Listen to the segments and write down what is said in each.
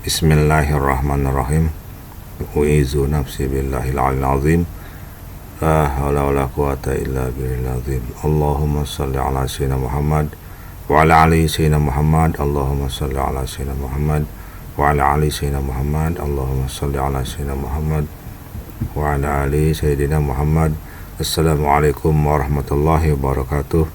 Bismillahirrahmanirrahim. Uizu nafsi billahil aliyil azim. La haula wala quwata illa billahil azim. Allahumma shalli ala sayyidina Muhammad wa ala ali sayyidina Muhammad. Allahumma shalli ala sayyidina Muhammad wa ala ali sayyidina Muhammad. Allahumma shalli ala sayyidina Muhammad wa ala ali sayyidina Muhammad. Assalamualaikum warahmatullahi wabarakatuh.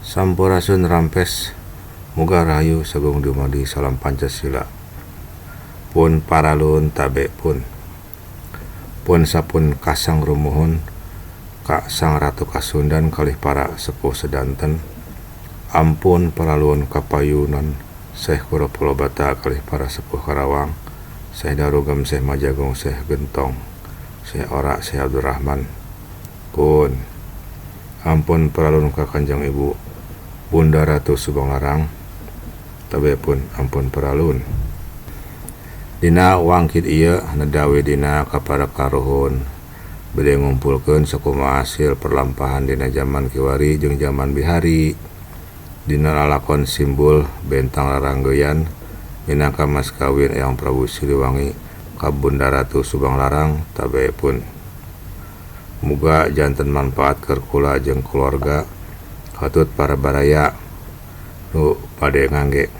Sampurasun rampes. Muga rahayu sagung dumadi salam Pancasila. Pun paralun tabe pun. Pun sapun kasang rumuhun ka Sang Ratu Kasundan kalih para sepuh sedanten. Ampun paralun kapayunan Syekh Kuro Pulobata kalih para sepuh Karawang, Syekh Darugam, Syekh Majagung, Syekh Gentong, Syekh Ora, Syekh Abdurrahman. Pun ampun paralun ka Kanjeng Ibu Bunda Ratu Subanglarang, tabe pun ampun paralun. Dina wangkit ieu nedawi dina kapada karuhun bade ngumpulkeun sakumaha hasil perlampahan dina jaman kiwari jeung jaman bihari. Dina lalakon simbol bentang raranggeyan minangka mas kawin Eyang Prabu Siliwangi ka Bunda Ratu Subanglarang, tabe pun. Muga janten manfaat keur kula jeung keluarga katut para baraya nu bade ngangge.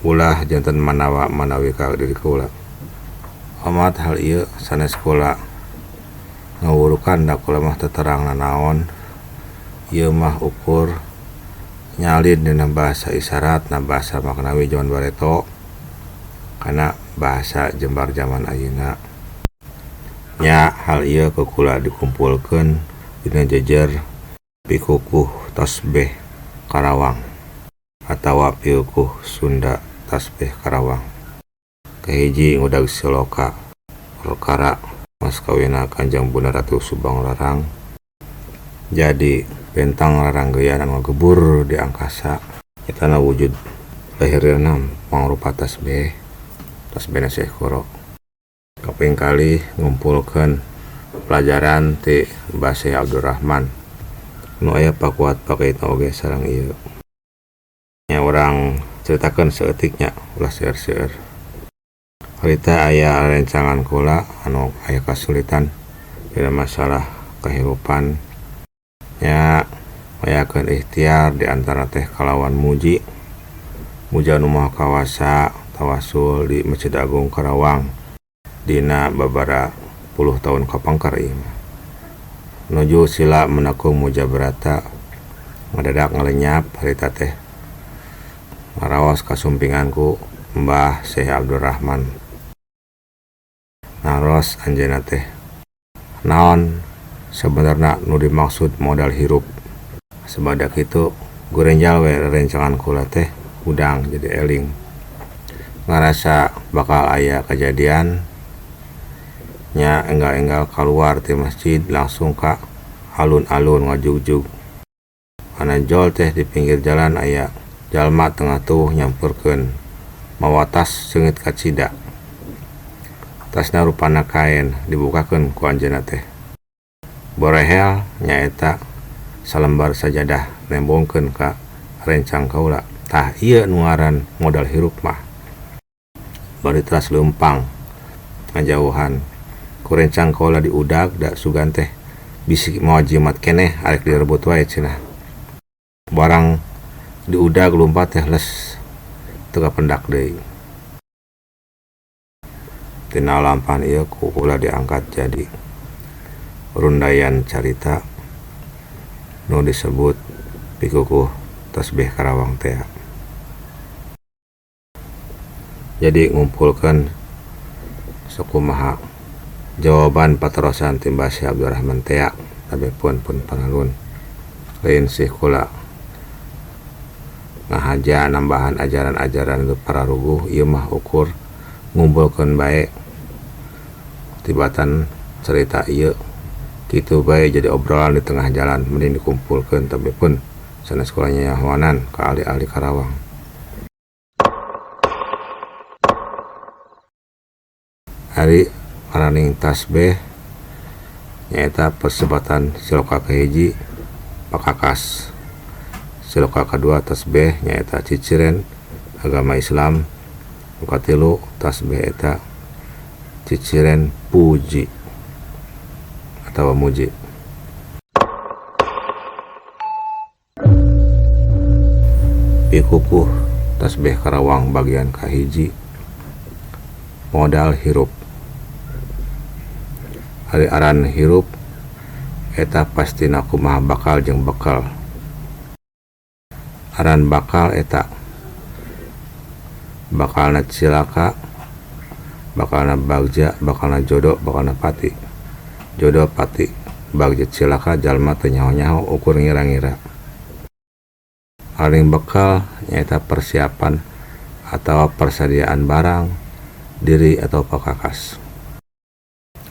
Ulah janten manawa manawi ka diri kula. Omat hal ieu sanes kula ngawurukan da kula mah teu terang nanaon. Ieu mah ukur nyalin dina bahasa isyarat na bahasa maknawi jaman bareto kana bahasa jembar jaman ayeuna. Nya hal ieu ku kula dikumpulkeun dina jejer pikukuh tasbih Karawang atawa pikukuh Sunda tasbih Karawang. Kahiji ngudag siloka perkara mas kawina Kanjeng Bunda Ratu Subanglarang jadi bentang raranggeyan anu ngagebur di angkasa. Eta na wujud lahirna mangrupa tasbih, tasbihna Syekh Kuro. Kaping kalih ngumpulkeun pelajaran ti Mbah Syekh Abdurrahman nu aya pakuat pakaitna oge sareng ieu. Nya urang caritakeun saeutik nya, ulah seueur-seueur. Harita aya rencangan kula anu aya kasulitan dina masalah kahirupan. Nya mayakeun ikhtiar di antara teh kalawan muji. Muja nu Maha Kawasa tawasul di Masjid Agung Karawang dina babara puluh tahun kapangker ieu mah. Nuju sila menekung muja berata ngadadak ngalenyap harita teh ngaraos kasumpinganku Mbah Syekh Abdurrahman. Naros anjeunna teh naon sebenarna nu dimaksud modal hirup. Sabada kitu gurenjal we rerencangan kula teh hudang jadi eling. Ngarasa bakal aya kejadian nya enggal-enggal keluar ti masjid langsung ka alun-alun ngajugjug. Kana jol teh di pinggir jalan aya jalma tengah tuh nyamperkeun mawa tas seungit kacida. Tasna rupana kaen dibukakeun ku anjeunna teh. Borehel nyaeta salembar sajadah nembongkeun ka rencang kaula. Tah ieu nu ngaran modal hirup mah. Bari teras leumpang ngajauhan. Ku rencang kaula diudag da sugan teh bisi mawa jimat keneh arek direbut wae cenah. Barang diudag lumpat teh les teu kapendak deui. Tina lampahan ieu ku kula diangkat jadi rundaian carita nu disebut pikukuh tasbih Karawang teh. Jadi ngumpulkeun sakumaha jawaban patarosan ti Mbah Syekh Abdurrahman tea, tabe pun pun panalun. Lain sih kula ngahaja nambahan ajaran-ajaran nu pararuguh, ieu mah ukur ngumpulkeun bae tibatan cerita ieu kitu bae jadi obrolan di tengah jalan mending dikumpulkeun tabe pun sanes kula nyahoanan ka ahli-ahli Karawang. Ari araning tasbih nyaeta persebatan siloka kahiji pakakas. Siloka kadua tasbih nyaeta ciciren agama Islam Nu katilu tasbih eta ciciren puji atawa muji. Pikukuh tasbih Karawang bagian kahiji modal hirup. Ari aran hirup eta pastina kumaha bakal jeung bekal. Aran bakal eta bakalna cilaka, bakalna bagja, bakalna jodoh, bakalna pati. Jodoh pati, bagja cilaka jalma teu nyaho-nyaho ukur ngira-ngira. Paling bekal nyaeta persiapan atau persediaan barang, diri atau pakakas.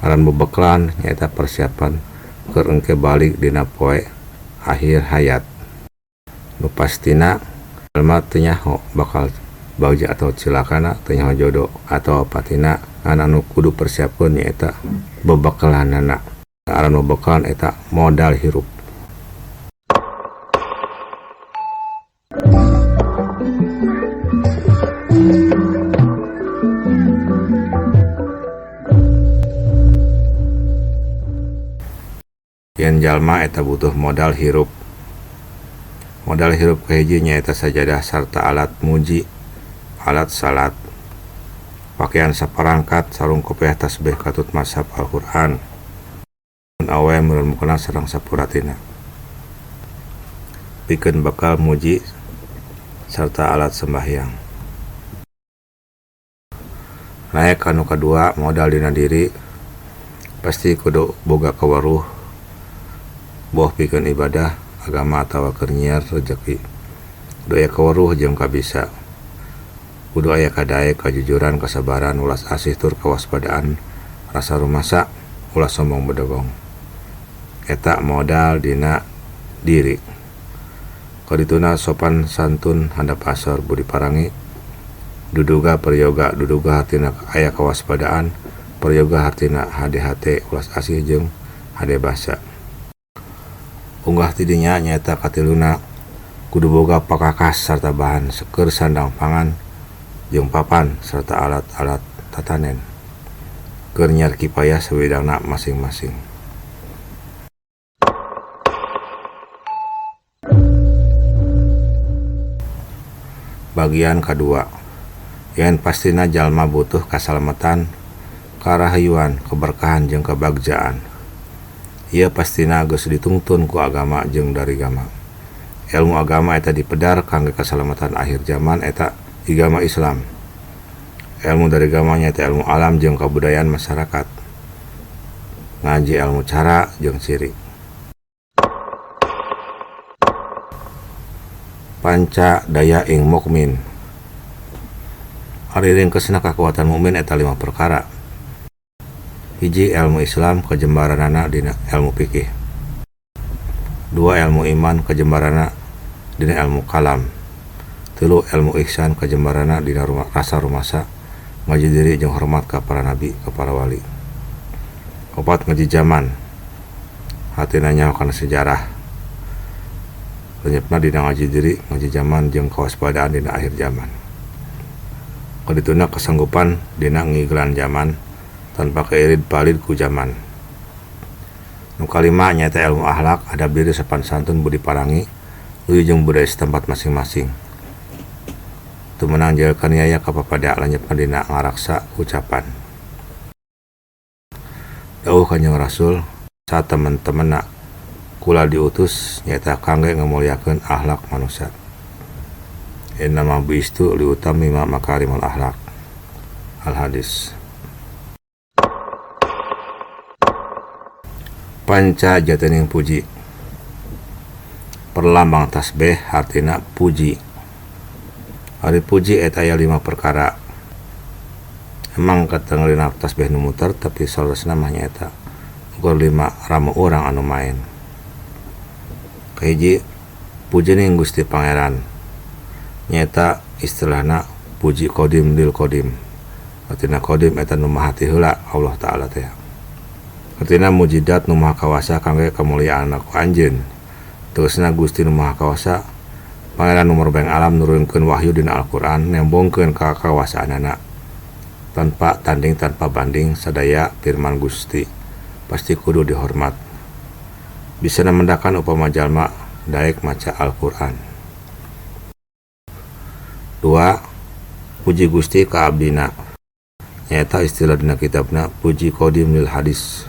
Aran bebekalan nyaeta persiapan keur engke balik dina poe akhir hayat. Nu pastina jalma teu nyaho bakal bagja atau cilakana, teu nyaho jodoh atau patina, ngan anu kudu persiapkeun nyaeta bebekalanana. Aran bebekalan eta modal hirup. Yen jalma eta butuh modal hirup. Modal hirup kahiji nyaeta sajadah sarta alat muji, alat salat, pakaian saparangkat, sarung kopiah, tasbih, katut mashaf Al-Qur'an. Mun awe meureun mukena sareng sapuratina. Pikeun bekal muji sarta alat sembahyang. Naek anu kadua modal dina diri pasti kudu boga kaweruh boh pikeun ibadah agama atawa keur nyiar rejeki. Kudu aya kaweruh jeung kabisa. Kudu aya kadaek, kajujuran, kasabaran, ulas asih tur kawaspadaan, rasa rumasa, ulah sombong bedegong. Eta modal dina diri. Kadituna sopan santun handap asor budi parangi duduga peryoga, duduga hartina aya kawaspadaan, peryoga hartina hade hate ulas asih jeung hade basa. Unggah tidinya nyaeta katiluna kudu boga pakakas sarta bahan keur sandang pangan jeung papan serta alat-alat tatanen keur nyiar kipayah sawidangna masing-masing. Bagian kadua yen pastina jalma butuh kasalamatan, karahayuan, keberkahan jeung kebagjaan. Ieu pastina geus ditungtun ku agama jeung darigama. Ilmu agama eta dipedar kangge kasalamatan akhir zaman eta igama Islam. Ilmu darigama nyaeta ilmu alam jeung kabudayaan masyarakat. Ngaji ilmu cara jeung ciri. Panca daya ing mukmin. Ari ringkesna kakuatan mukmin eta 5 perkara. Hiji, ilmu Islam kajembaranana dina ilmu fikih. 2, ilmu iman kajembaranana dina ilmu kalam. 3, ilmu ihsan kajembaranana dina rasa rumasa, ngaji diri jeung hormat ka para nabi, ka para wali. 4, ngaji zaman, hatina nyaho kana sejarah. Lenyepna dina ngaji diri, ngaji zaman jeung kawaspadaan dina akhir zaman. Kadituna kesanggupan dina ngiglan zaman tanpa keirid palid ku zaman. Nu kalima nyaeta ilmu akhlak, adab diri, sopan santun, budi parangi, luyu jeung budaya setempat masing-masing. Teu meunang jaga kaniaya kapapada lenyepna dina ngaraksa ucapan. Dawuh Kanjeng Rasul satemen-temenna kula diutus nyaeta kangge ngamuliakeun akhlak manusia. Innama bu'istu liutammima makarimal akhlak. Al hadis. Panca jatining puji. Perlambang tasbih hartina puji. Ari puji eta aya 5 perkara. Emang katengeulina tasbih nu muter tapi saleresna mah nyaeta ukur 5 ramu urang anu maen. Kahiji, pujining Gusti Pangeran. Nyaeta istilahna puji kodim lil kodim. Artina kodim eta nu maha ti heula Allah Ta'ala teh. Artina mujidat nu maha kawasa kangge kamuliaan ku anjeun. Tegasna Gusti nu maha kawasa Pangeran nu marbeng alam nurunkeun wahyu dina Al-Qur'an nembongkeun ka kawasaanana tanpa tanding tanpa banding sadaya firman Gusti pasti kudu dihormat. Bisa mendakan upama jalma daek maca Al-Qur'an. 2. Puji Gusti ka abdina nyaeta istilah dina kitabna puji qadim lil hadis.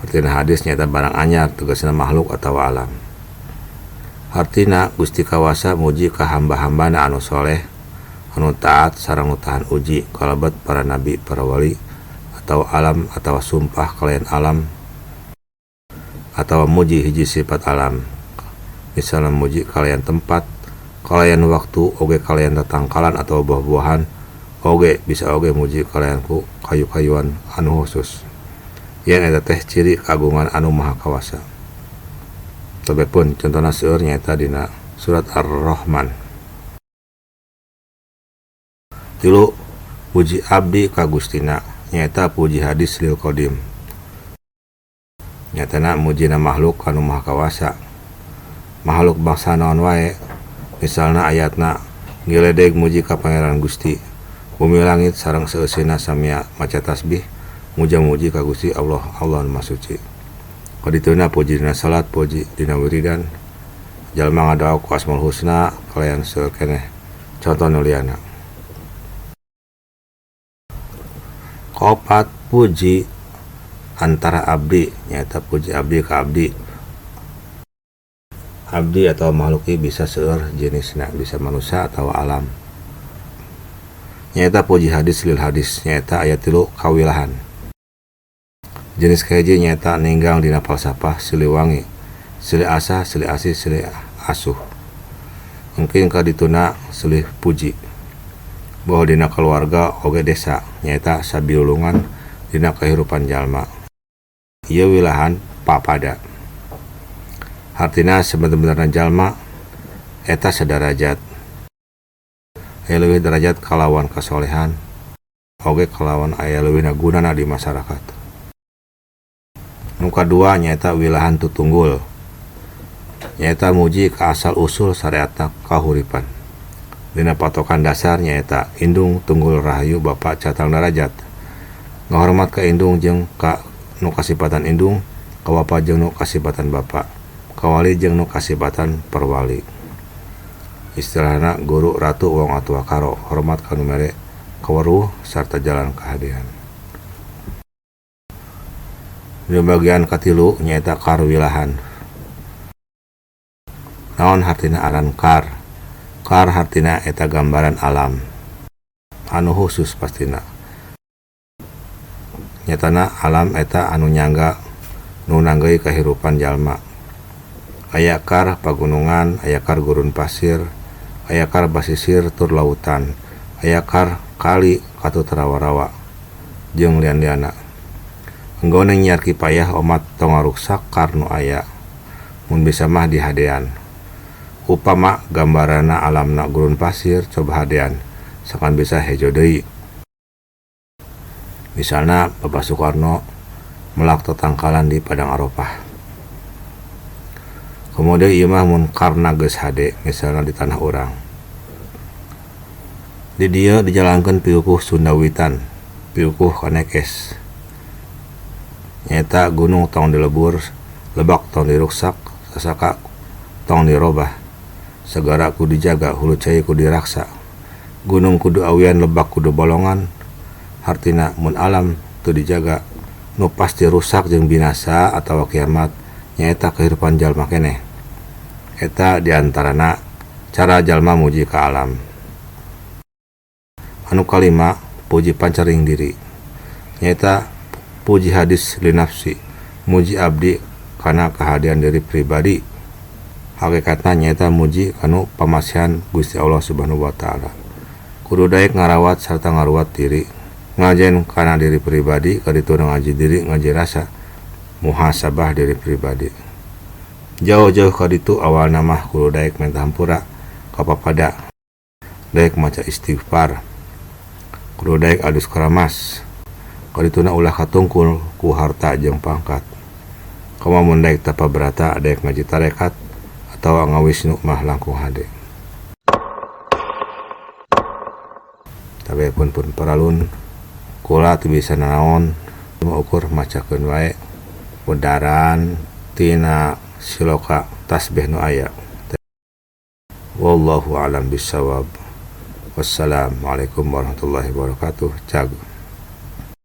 Artina hadis nyaeta barang anyar tegasna makhluk atawa alam. Hartina Gusti kawasa muji ka hamba-hambana anu soleh anu taat sareng nu tahan uji kalebet para nabi, para wali atau alam atawa sumpah kalayan alam atawa muji hiji sifat alam misalnya muji kalayan tempat, kalayan waktu oge kalayan tatangkalan atau buah-buahan oge bisa oge muji kalayan ku kayu-kayuan anu khusus yen eta teh ciri kagungan anu maha kawasa. Tebe pun contohna seueur nyaeta dina surat Ar-Rahman. 3. Puji abdi ka Gustina nyaeta puji hadis lil qadim. Nyatana mujina makhluk anu maha kawasa. Makhluk bangsa naon wae misalna ayatna ngiledeg muji ka Pangeran Gusti. Bumi langit sareng seusina samia maca tasbih muja-muji ka Gusti Allah Allah nu Maha Suci. Kadituna puji dina salat, puji dina wiridan, jalma ngadoa ku Asmaul Husna kalayan seueur keneh conto nu liana. 4. Puji antara abdi nyaeta puji abdi ka abdi. Abdi atau makhluk ieu bisa seueur jenisna, bisa manusia atau alam. Nyaeta puji hadis lil hadis nyaeta aya 3 kawilahan. Jenis kahiji nyaeta ninggang dina falsafah Siliwangi, silih asah, silih asih, silih asuh. Mungkin kadituna silih puji. Bahwa dina keluarga oge desa nyaeta sabilulungan dina kahirupan jalma. Ieu wilahan papada. Hartina sabener-benerna jalma eta sadarajat. Aya leuwih derajat kalawan kasolehan oge kalawan aya leuwihna gunana di masyarakat. Nu kadua nyaeta wilahan tutunggul nyaeta muji ka asal usul syariatna kahuripan. Dina patokan dasar nyaeta indung tunggul rahayu bapa catang darajat. Ngahormat ka indung jeung ka nu kasipatan indung, ka bapa jeung nu kasipatan bapa, ka wali jeung nu kasipatan perwali. Istilahna guru ratu wong atua karo hormat ka nu mere kaweruh sarta jalan kahadean. Dina bagian katilu nyaeta karwilahan. Naon hartina aran kar? Kar hartina eta gambaran alam anu khusus pastina. Nyatana alam eta anu nyangga nu nanggeuy kahirupan jalma. Aya kar pagunungan, aya kar gurun pasir, aya kar basisir tur lautan, aya kar kali katut rawa-rawa jeung lian-liana. Enggone nyiar kipayah omat tong ngaruksak kar nu aya mun bisa mah dihadean. Upama gambarana alamna gurun pasir coba hadean sakan bisa hejo deui. Misalna Bapak Soekarno melak tetangkalan di Padang Arafah. Komodo ieu mah mun karna geus hade misalna di tanah urang. Di dieu dijalankeun piukuh Sundawitan, piukuh Kanekes. Nyaeta gunung tong dilebur, lebak tong diruksak, sasaka tong dirobah. Segara kudu dijaga, hulu cai kudu diraksa. Gunung kudu awian, lebak kudu bolongan. Hartina mun alam teu dijaga nu pasti rusak jeung binasa atawa kiamat nyaeta kehidupan jalma keneh. Eta diantarana cara jalma muji ka alam. Anu kalima puji pancaring diri nyaeta puji hadis li nafsi, muji abdi kana kahadean diri pribadi. Hakikatna nyaeta muji kanu pamasihan Gusti Allah Subhanahu wa taala. Kudu daek ngarawat sarta ngaruat diri, ngajen kana diri pribadi, kaditu ngaji diri, ngaji rasa, muhasabah diri pribadi. Jauh-jauh kaditu awalna mah kudu daek menta hampura ka papada, daek maca istighfar, kudu daek alus keramas, kadituna ulah katungkul ku harta jeung pangkat. Komo mun daek tapa berata daek ngaji tarekat atawa ngawisnu mah langkung hade. Tapi pun pun paralun kula teu bisa nanaon, ukur macakeun wae wedaran tina siloka tasbih nu aya. Wallahu a'lam bissawab. Wassalamualaikum warahmatullahi wabarakatuh. Cag.